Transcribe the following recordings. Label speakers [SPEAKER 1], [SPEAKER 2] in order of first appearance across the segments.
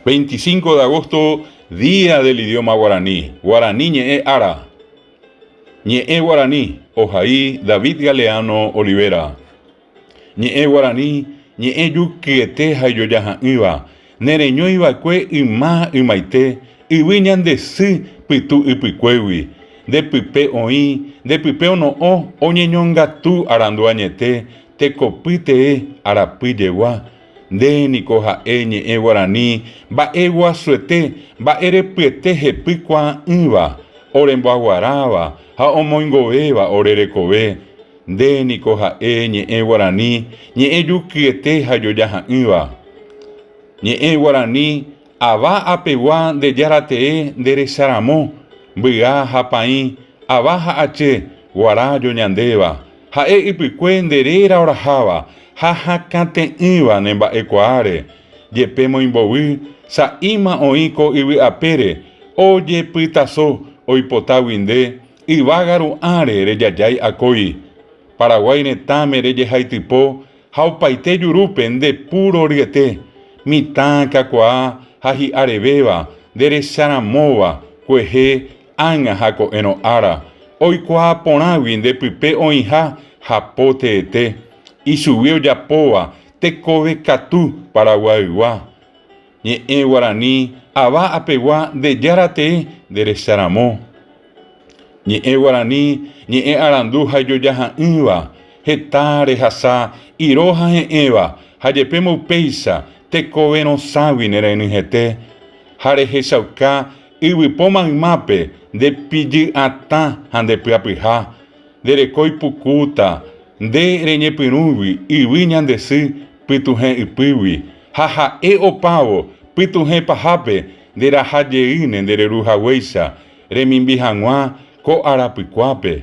[SPEAKER 1] 25 de agosto, Día del Idioma Guaraní, Guarani ñe'ẽ ára. Ñe'ẽ Guarani, ohai David Galeano Olivera. Ñe'ẽ Guarani, ñe'ẽ jukyete ha ijojaha'ỹva, nereñói va'ekue yma ymaite, yvy ñande sy pytu ypykuégui. Nde pype oĩ, nde pype ono'õ, oñeñongatu arandu añete, tekopy tee, arapy jegua. Nde niko ha'e ñe'ẽ guarani mba'e guasuete, mba'e repyete hepy kuaa'ỹva, oremboaguaráva ha omoingovéva ore rekove. Nde niko ha'e ñe'ẽ guarani, ñe'ẽ jukyete ha jojaha'ỹva. Ñe'ẽ guarani ava apegua nde jára tee nde recharamo, mbya ha paĩ, ava ha ache, guara joñandéva. Ha'e ypykue nde réra oraháva ha hakãte'ỹva ne mba'ekuaáre, jepe moimbovy sa'íma oĩ ko yvy apére ojepytaso oipotágui nde yvága ru'ãre rejajái akói. Paraguái retãme rejehaitypo ha opaite jurúpe nde pu roryete, mitã kakuaa ha hi'arevéva nde recharamóva kuehe Ág̃a ha ko'ẽrõ ára, oikuaa porãgui nde pype oĩha hapo teete, ichugui ojapóva tekove katu Paraguaygua. Ñe'ẽ guarani ava apegua nde jára tee nde recharamo. Ñe'ẽ guarani ñe'ẽ arandu ha ijojaha'ỹva, heta rehasa iro ha he'ẽva ha jepémo upéicha tekove rosãgui ne renyhẽte ha rehechauka Yvypo maymápe nde pijy atã ha nde pyapyha, nde reko ipukúta, nde reñepyrũgui yvy ñande sy pytuhẽ ypýgui, ha ha'e opávo pytuhẽ pahápe nde raha jeýne nde reru haguéicha remimbi hag̃ua ko arapykuápe.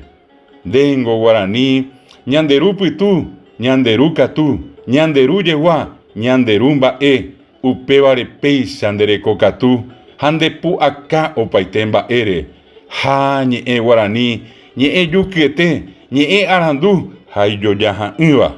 [SPEAKER 1] Ndéngo guarani, ñande ru pytu, ñande ru katu, ñande ru jegua, ñande ru mba'e, Upévare péicha nde rekokatu ha nde pu'aka opaite mba'ére. Ha ñe'ẽ guarani, ñe'ẽ jukyete, ñe'ẽ arandu ha ijojaha'ỹva.